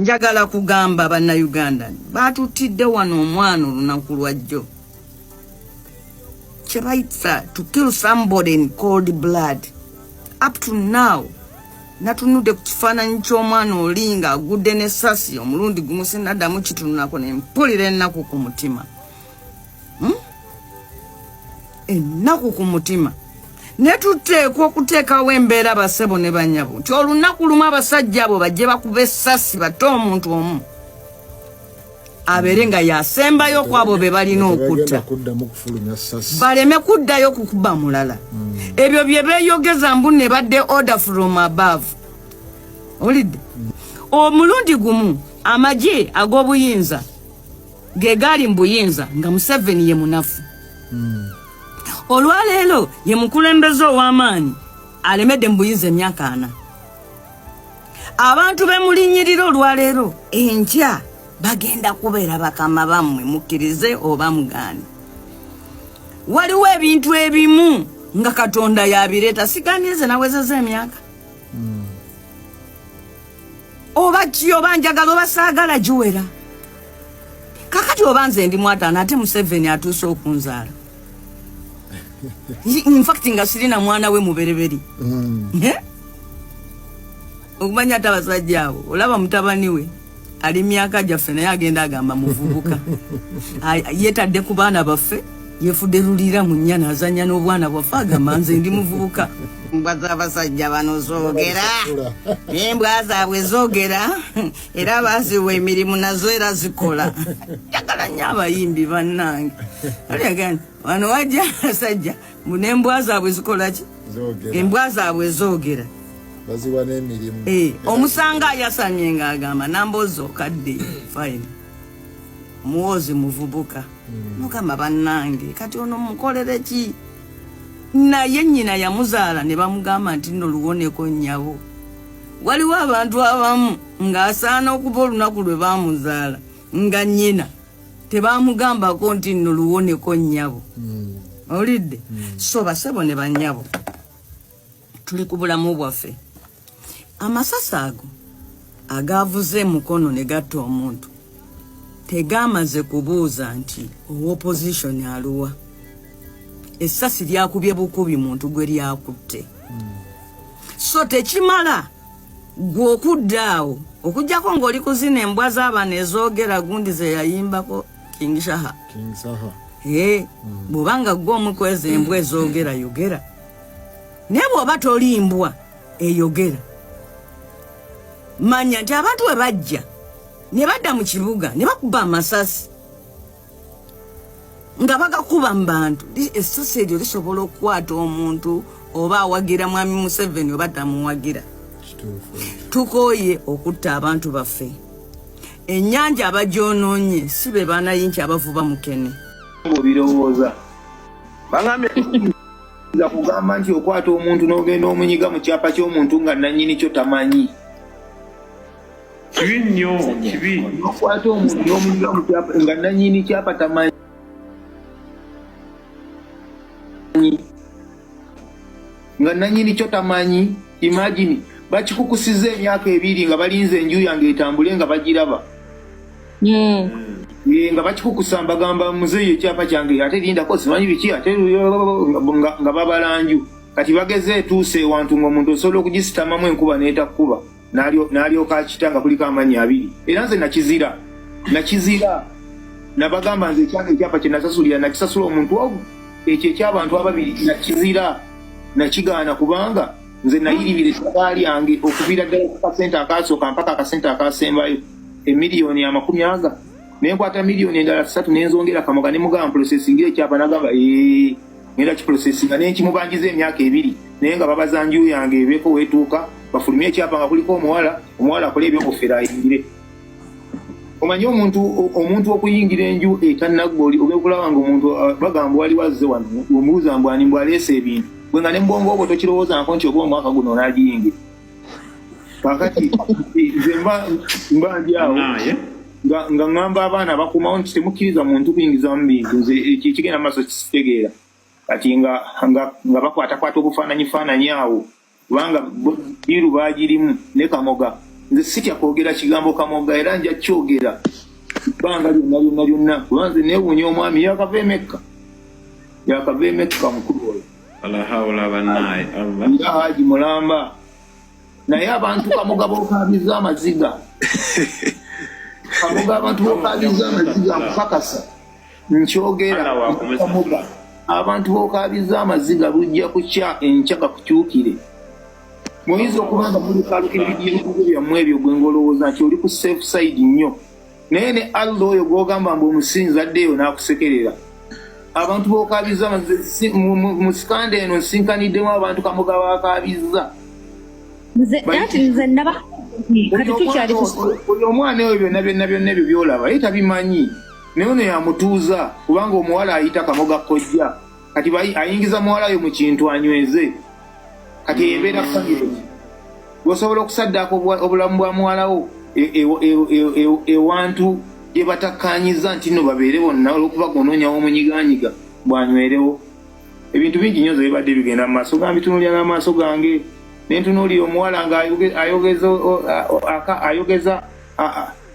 Njagala kugamba Bannayuganda batuttidde wano omwana olunaku lwajjo, kye bayita to kill somebody in cold blood. Up to now natunudde ku kifaananyi ky'omwana oli ng'agudde n'essasi omulundi gumu, sinaddamu kitunulako ne mpulira ennaku ku mutima, Ennaku ku mutima. Ne tuteekwa okuteekawo embeera, basebo ne banyabo, nti olunaku lumu abasajja abo bajje bakuba essasi batte omuntu omu, abeere nga yasembayo ku abo be balina okutta, baleme kuddayo kukuba mulala. Ebyo bye beeyogeza mbu ne badde order from above. Olidde omulundi gumu amagye ag'obuyinza ge gaali mu buyinza nga Museveni ye munafu. Olwaleero ye mukulembeze ow'amaanyi alemedde mu buyinza emyaka 40. Abantu bemulinyirira olwaleero, enkya bagenda kubeera bakama bammwe, mukkirize oba mugaane. Waliwo ebintu ebimu nga Katonda yabireeta. Siganize nawezeza emyaka oba ki, oba njagala oba saagala, giwera. Kakati oba nze ndi 50, ate Museveni atuuse okunzaala, infact nga sirina mwana we mubereberi. Eh? Okumanya ate abasajja abo, olaba mutabani we ali myaka gyaffe, naye agenda agamba muvubuka. Yeetadde ku baana baffe, yefudde lulira mu nnyana, azanya n'obwana bwaffe, agamba nze ndi muvubuka. Mbwa z'abasajja bano zoogera, embwa zaabwe zoogera, era baziwa emirimu nazo era zikola. Njagala nnyo abayimbi bannange. Olyaga nti wano wajja abasajja mbu n'embwa zaabwe zikola ki? Zoogera. Embwa zaabwe zoogera. Baziwa n'emirimu. Eh, omusanga ayasamye ng'agamba Namboozi okadde, fine, muwozi muvubuka. Mukama bannange, kati ono mukolere ki? Naye nnyina yamuzaala ne bamugamba nti nno luwoneko nnyabo. Waliwo abantu abamu ng'asaana okuba olunaku lwe baamuzaala nga nnyina tebamugambako nti nno luwoneko nnyabo. Olidde? So basebo ne bannyabo, tuli ku bulamu bwaffe. Amasasi ago agavuze mukono ne gatta omuntu tegamaze kubuuza nti owa opposition aluwa. Essasi lyakubye bukubi muntu gwe lyakutte. So tekimala gwe okudda awo okugjako ng'oli kuzina embwa z'abaana ezoogera gundi ze yayimbako King Shaha. King Saha. Ee, bw'oba nga gwe omu kweza embwa ezoogera, yogera, naye bw'oba toli mbwa eyogera, manya nti abantu bwe bajja ne badda mu kibuga ne bakuba amasasi nga bagakuba mu bantu, essasi eryo lisobola okukwata omuntu oba awagira mwami Museveni oba tamuwagira. Kituufu. Tukooye okutta abantu baffe. Ennyanja abagyonoonye si be banayinki abavuba mukene. Ng'obirowooza bagambye nza kugamba nti okwata omuntu n'ogenda omunyiga mu kyapa ky'omuntu nga nannyini kyo tamanyi. Kibi nnyo, kibi. N'okwata omuntu n'omunyiga mu kyapa nga nannyini kyapa tamanyi, nga nannyini kyo tamanyi. Imagine bakikukusiza emyaka 2 nga balinze enju yange etambule nga bagiraba. Nga bakikukusa, mbagamba muzeeyi ekyapa kyange ate lindako, simanyi biki, ate nga babalanju. Kati bageze etuuse ewantu ng'omuntu osobola okugisitamamu enkuba n'etakkuba, n'alyoka akita nga kuliko amannya abiri. Era nze nakizira, nakizira, nabagamba nze ekyange ekyapa kye nasasulira nakisasula omuntu ogu, ekyo ekyabantu ababiri nakizira, nakigaana, kubanga nze nayiririra ettaka lyange okuviira ddala ku kasente akasooka mpaka akasente akasembayo, emiliyoni amakumi aga. Nenkwata miliyoni endala 3 nenzongera Kamoga, nemugamba processingira ekyapa, nagamba ee, ngenda kiprocessinga, nenkimubanjiza emyaka 2, naye nga babaza nju yange ebeeko wetuuka bafulumye ekyapa nga kuliko omuwala, omuwala akole ebyobufere ayingire. Omanyi omuntu okuyingira enju etannaggwa, oli okulaba nga omuntu bagamba waliwo azze wano, omubuuza mbu ani, mbu aleese ebintu, gwe nga ne mubwongo obwo tokirowoozanko nti oba omwaka guno onaagiyingira. Kakati nze mba ndi awo Naye nga ŋŋamba abaana abakuumawo nti temukkiriza muntu kuyingizamu bintu, nze ekyo ekigenda mu maaso kisitegeera. Kati nga bakwatakwata obufaananyi faananyi awo, kubanga deal baagirimu ne Kamoga. Nze sitya kwogera kigambo Kamoga, era nja kyogera bbanga lyonna lyonna lyonna, kuba nze neewuunya omwami yakava emekka, yakava emekka mukulu oyo. Ala hawula banaye Allah. Nga Haji mulamba, naye abantu Kamoga bokabiza amaziga. Kamoga abantu bokabiza amaziga, nkukakasa nkyogera. Allah wakumusasula. Kamoga abantu bokabiza amaziga, lujja kukya enkya kakukyukire. Muyinza okuba nga mulikaluka ebidiyo byammwe ebyo, gwe ng'olowooza nti oli ku safe side nnyo, naye ne Allah oyo gw'ogamba mbu omusinza addeeyo n'akusekerera. Abantu bokabiza mu scandal eno, nsinkaniddemu abantu Kamoga bakabiza. Nze anti nze naba kati tukyali ku Oyo omwana oyo, byonna byonna byonna ebyo byolaba ye tabimanyi, naye ono yamutuuza, kubanga omuwala ayita Kamoga kojja. Kati ayingiza muwala oyo mu kintu anyweze. Kati ebeera family osobola okusaddaaka obulamu bwa muwalawo ewantu gye batakkanyiza nti nno babeere bonna, olwokuba gonoonyawo omunyiganyiga bwanywerewo. Ebintu bingi nnyo ze bibadde bigenda mu maaso gambi, tunuulira n'amaaso gange nentunuulira omuwala ng'ayogeza ayogeza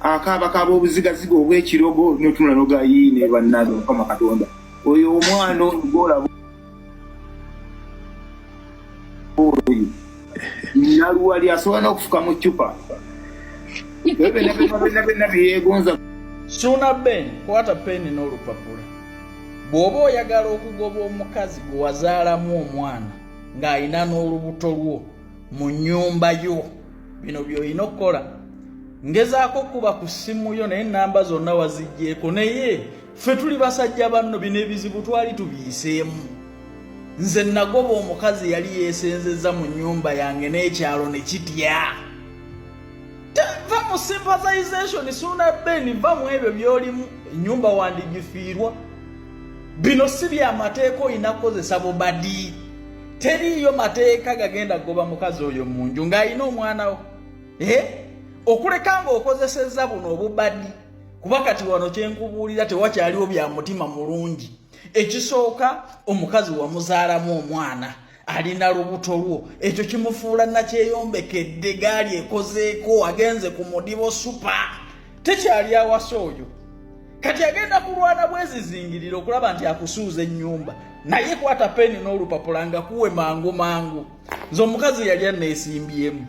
akaaba kaaba obuzigaziga obw'ekirogo, notunula nogayiine. Bannange, Mukama Katonda, oyo omwana oyo gwolaba oyo naluwali asobola n'okufuka mu ccupa, ebyo byonna byonna byonna byonna byeyeegonza. Suuna Ben, kwata peni n'olupapula. Bw'oba oyagala okugoba omukazi gwe wazaalamu omwana ng'alina n'olubuto lwo mu nnyumba yo, bino by'olina okukola. Ngezaako okuba ku ssimu yo, naye enamba zonna waziggyeko. Naye ffe tuli basajja banno, bino ebizibu twali tubiyiseemu. Nze nagoba omukazi yali yeesenzezza mu nnyumba yange n'ekyalo ne kitya. Va mu sympathization, Suuna Ben, va mu ebyo by'olimu. Ennyumba wandigifiirwa. Bino si byamateeka, olina kukozesa bubadi. Teriiyo mateeka gagenda kugoba mukazi oyo mu nju ng'alina omwana wo. Eh? Okuleka ng'okozesezza buno obubadi, kuba kati wano kyenkubuulira tewakyaliwo bya mutima mulungi. Ekisooka, omukazi wamuzaalamu omwana, alina lubuto lwo, ekyo kimufuula nakyeyombekedde. Gaali ekozeeko, agenze ku mudibo supa, tekyali awasa oyo. Kati agenda kulwana bwezizingirira okulaba nti akusuuza ennyumba. Naye kwata peni n'olupapula nga kuwe mangu mangu. Nze omukazi yali aneesimbyemu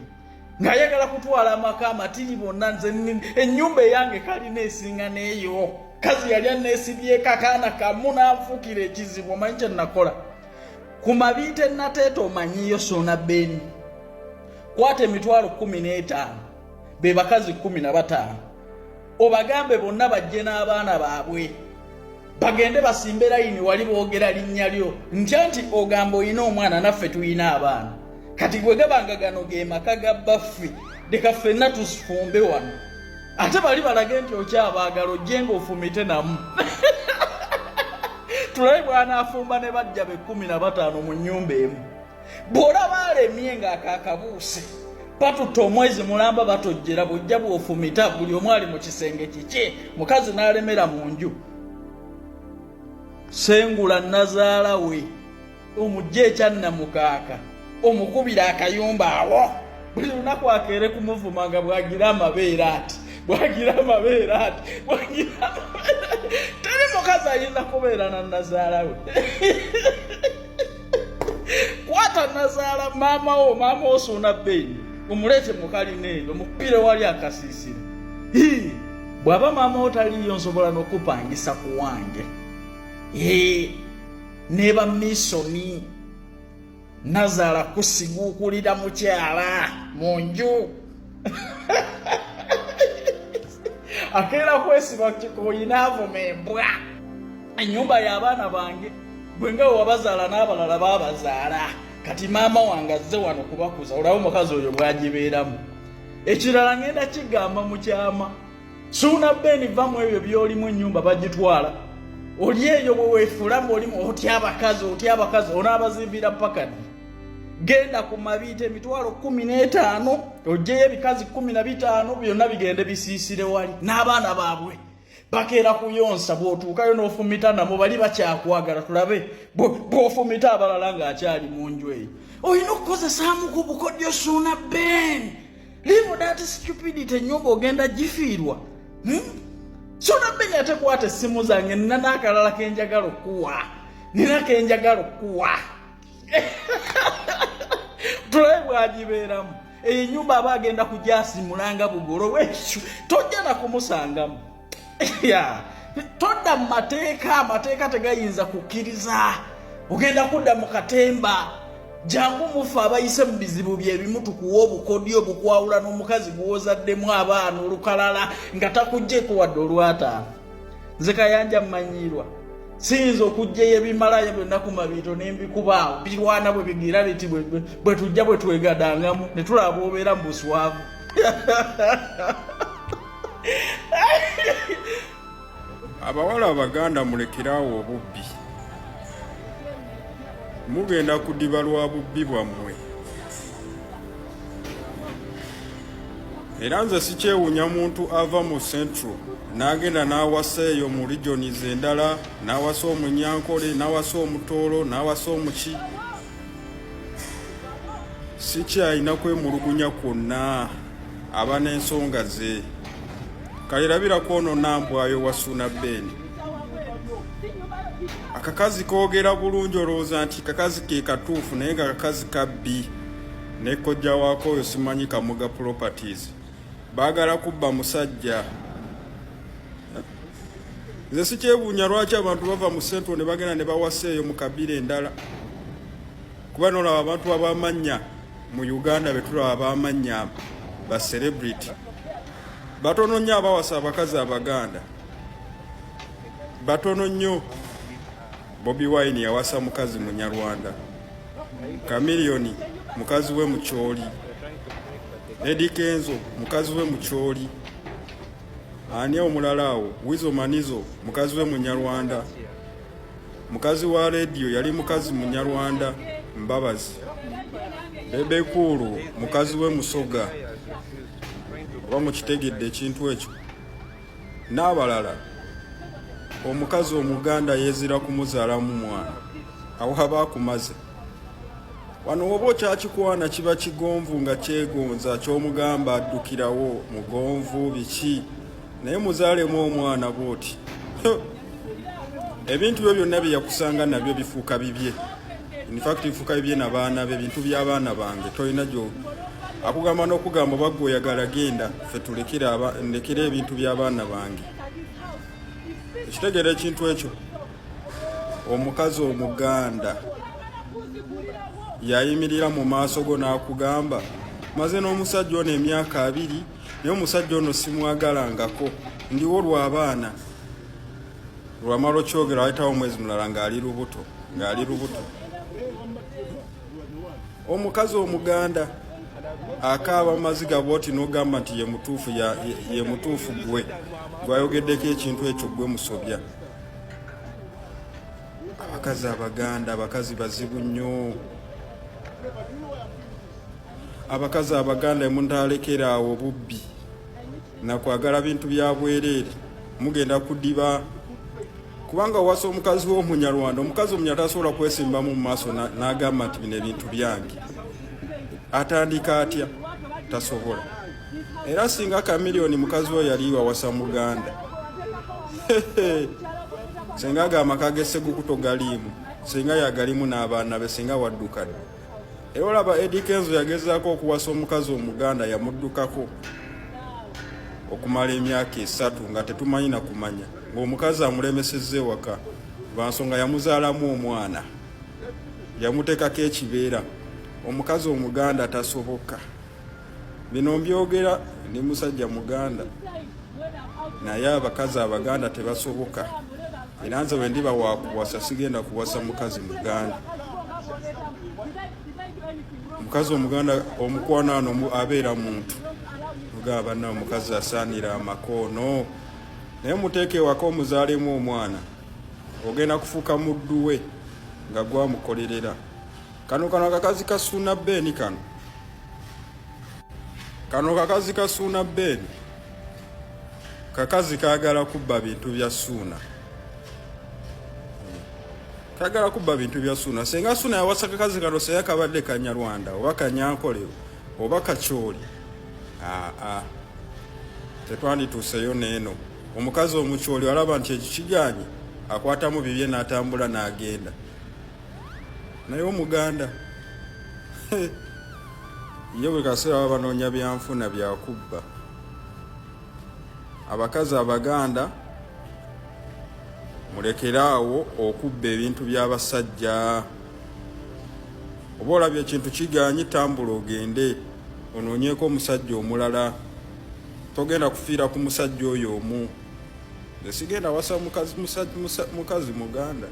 ng'ayagala kutwala amaka amatiri bonna. Nze ennyumba eyange kalina esinga n'eyo. Kazi yali aneesibyeko akaana kamu n'anfuukira ekizibu. Omanyi kye nakola? Ku Mabiite Nateeta, omanyiyo Suuna Beni, kwata 150,000, be bakazi 15, obagambe bonna bajje n'abaana baabwe, bagende basimbe layini wali boogera linnya lyo. Ntya nti ogamba olina omwana, naffe tulina abaana. Kati gwe gabanga gano ge maka ga baffe, leka ffenna tusifumbe wano. Ate bali balage nti okyabaagala, ojje ng'ofumite namu, tulabe bw'anaafumba ne bajja be 15 mu nnyumba emu. Bw'olaba alemye ng'akaakabuuse, batutta omwezi mulamba, batojjera, bw'ojja bw'ofumita buli omu ali mu kisenge kiki. Mukazi n'alemera mu nju, sengula nazaala we, omugye ekyannamukaaka, omukubira akayumba awo buli lunaku, akeere kumuvuma nga bwagira amabeere ati, bwagira amabeere ati, bwagira amabeere. Teri mukazi ayinza kubeera na nazaala we. Kwata nazaala maama wo, maama wo Suuna Beni, omuleete mukalina eyo, omukubire wali akasiisira. Hii, bw'aba maama wo taliiyo, nsobola n'okupangisa ku wange. Neba misoni nazaala kusiguukulira mukyala mu nju, akeera kwesiba kikooyi n'avuma embwa. Ennyumba y'abaana bange, gwe nga wewabazaala n'abalala babazaala. Kati maama wange azze wano kubakuza, olabe omukazi oyo bw'agibeeramu. Ekirala ngenda kigamba mu kyama, Suuna Beni, va mu ebyo by'olimu. Ennyumba bagitwala. Oli eyo bwe weefuula ng'olimu otya abakazi, otya abakazi, onaabazimbira paka ddi? Genda ku Mabiita, 150,000, ogyeyo ebikazi 15, byonna bigende bisiisire wali n'abaana baabwe, bakeera kuyonsa. Bw'otuukayo n'ofumita nabo, bali bakyakwagala. Tulabe bw'ofumita abalala ng'akyali mu nju eyo. Olina okukozesaamu ku bukodyo, Suuna Ben. Leave that stupidity, ennyumba ogenda gifiirwa. Suna Beni, ate kwata essimu zange, nina n'akalala kenjagala okuwa, nina kenjagala okuwa. Tulabe bwagibeeramu eyo ennyumba, aba agenda kujasimulanga bugolo bwekyo, tojja nakumusangamu. Ya, todda mu mateeka, amateeka tegayinza kukkiriza, ogenda kudda mu katemba. Jangu mufe abayise mu bizibu byebimu, tukuwa obukodyo obukwawula n'omukazi gwozaddemu abaana olukalala nga takugjeeko wadde olwataano. Nze Kayanja mmanyiirwa, siyinza okugjeyo ebimalayo byonna ku mabiito nembikubaawo birwana bwe bigira biti bwe tujja bwe twegadangamu ne tulaba bwobeera mu buswavu. Abawala Abaganda, mulekeraawo obubbi, mugenda kudiba lwa bubbi bwammwe. Era nze sikyewuunya muntu ava mu Central n'agenda n'awasa eyo mu regions endala, n'awasa Omunyankole, n'awasa Omutoolo, n'awasa omuki. Sikyalina kwemulugunya kwonna, aba n'ensonga ze. Kale labira kwono Nambwayo wa Suuna Ben, akakazi koogera bulungi, olowooza nti kakazi ke katuufu, naye nga kakazi kabbi ne kojja waako oyo simanyi Kamuga Properties. Baagala kubba musajja. Nze sikyebuunya lwaki abantu bava mu Central ne bagenda ne bawasa eyo mu kabira endala, kuba nolaba abantu abamannya mu Uganda betulaba abamannya ba celebrity batono nnyo abawasa abakazi Abaganda, batono nnyo. Bobi Wine yawasa mukazi Munyarwanda, Chameleone mukazi we Mukyoli, Eddy Kenzo mukazi we Mukyoli, ani omulala awo, Wizo Manizo mukazi we Munyarwanda, mukazi wa Radio yali mukazi Munyarwanda Mbabazi, Bebe Cool mukazi we Musoga, oba mukitegedde ekintu ekyo, n'abalala. Omukazi Omuganda yeezira kumuzaalamu mwana, awo aba akumaze. Wano woba okyakikwana kiba kigonvu nga kyegonza, kyomugamba addukirawo mugonvu biki, naye muzaalemu omwana bwoti, ebintu byo byonna bye yakusanga nabyo bifuuka bibye. In fact bifuuka bibye nabaana be. Bintu by'abaana bange tolina gyo akugamba n'okugamba oba gwe oyagala genda, ffe tulekere ndekere ebintu by'abaana bange. Ekitegeera ekintu ekyo, omukazi Omuganda yayimirira mu maaso go n'akugamba, "Maze n'omusajja ono emyaka 20, naye omusajja ono simwagalangako, ndiwo lw'abaana." Lwamala okyogera, wayitawo omwezi mulala ng'ali lubuto, ng'ali lubuto. Omukazi Omuganda akaaba maziga bwoti n'ogamba nti ye mutuufu, ye mutuufu. Gwe gwayogeddeko ekintu ekyo, gwe musobya. Abakazi Abaganda, abakazi bazibu nnyo. Abakazi Abaganda, emuntalekera awo obubbi nakwagala bintu bya bwereere, mugenda kudiba, kubanga owasa omukazi w'Omunyarwanda, omukazi Omunyarwanda tasobola kwesimbamu mu maaso n'agamba nti bino ebintu byange. Atandika atya? Tasobola. Era singa Chameleone mukazi we yali wawasa Muganda, singa ago amaka g'Essegukuto galiimu, singa yagalimu n'abaana be, singa wadduka dda. Era olaba Eddy Kenzo yagezaako okuwasa omukazi Omuganda, yamuddukako okumala emyaka 3 nga tetumanyi na kumanya ng'omukazi amulemesezza ewaka lwa nsonga yamuzaalamu omwana, yamuteekako ekibeera. Omukazi Omuganda tasoboka. Bino mbyogera ndi musajja Muganda, naye abakazi Abaganda tebasoboka. Era nze bwe ndiba wakuwasa, sigenda kuwasa mukazi Muganda. Omukazi Omuganda omukwano abeera muntu mugaba banna, omukazi asaanira amakoono, naye muteeke ewaka omuzaalemu omwana, ogenda kufuuka muddu we nga gwamukolerera. Kano akakazi ka Suuna Ben, kano kakazi ka Suuna Ben, kakazi kaagala kubba bintu bya Suuna, kagala kubba bintu bya Suuna. Senga Suuna yawasa kakazi kano, seya kabadde Kanyarwanda oba Kanyankole oba Kakyoli. Aa, tetwandituuseyo n'eno. Omukazi omukyoli alaba nti ekyo kiganye, akwatamu bibye n'atambula n'agenda. Naye Omuganda ye buli kaseera baba banoonya byanfuna byakubba. Abakazi Abaganda, mulekere awo okubba ebintu by'abasajja. Oba olabye ekintu kiganyi, tambula ogende onoonyeeko omusajja omulala. Togenda kufiira ku musajja oyo omu. Nze sigenda wasa mukazi Muganda,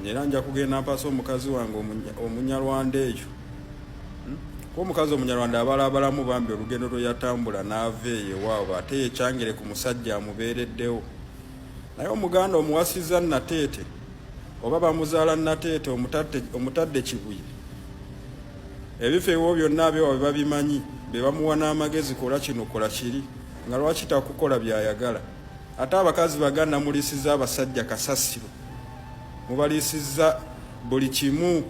era nja kugenda mpasa omukazi wange Omunyarwanda eyo. Kuba omukazi Omunyarwanda abalaabalamu bambi olugendo lwe yatambula n'ava eyo ewaabwe, ate yekyangire ku musajja amubeereddewo. Naye Omuganda omuwasizza Nateete, oba bamuzaala Nateete, omutadde Kibuye, ebifo ewo byonna abewaabwe babimanyi, be bamuwa n'amagezi, kola kino, kola kiri, nga lwaki takukola byayagala? Ate abakazi Baganda muliisiza abasajja kasasiro, mubaliisizza buli kimu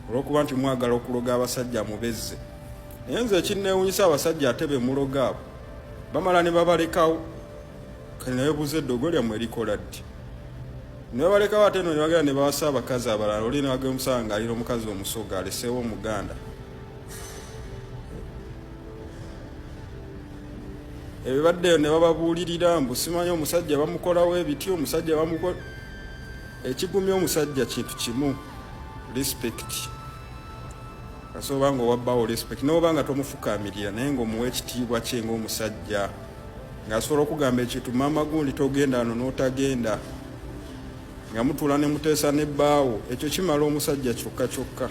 olw'okuba nti mwagala okuloga abasajja mubezze. Naye nze ekinneewunyisa, abasajja ate be muloga abo bamala ne babalekawo. Kale naye buuza, eddogo lyammwe likola ddi? Ne babalekawo, ate no ne bagenda ne bawasa abakazi abalala. Oli ne bagenda omusanga ng'alina omukazi Omusoga, aleseewo Omuganda. Ebibaddeyo ne bababuulirira mbu simanyi omusajja bamukolawo ebiti, omusajja bamukola. Ekigumya omusajja kintu kimu, respect. Kasobola nga owabbawo respect, noba nga tomufukamirira, naye ng'omuwa ekitiibwa kye ng'omusajja, ng'asobola okugamba ekintu, "Maama gundi, togenda ano," n'otagenda, nga mutuula ne muteesa n'ebbaawo. Ekyo kimala omusajja kyokka kyokka.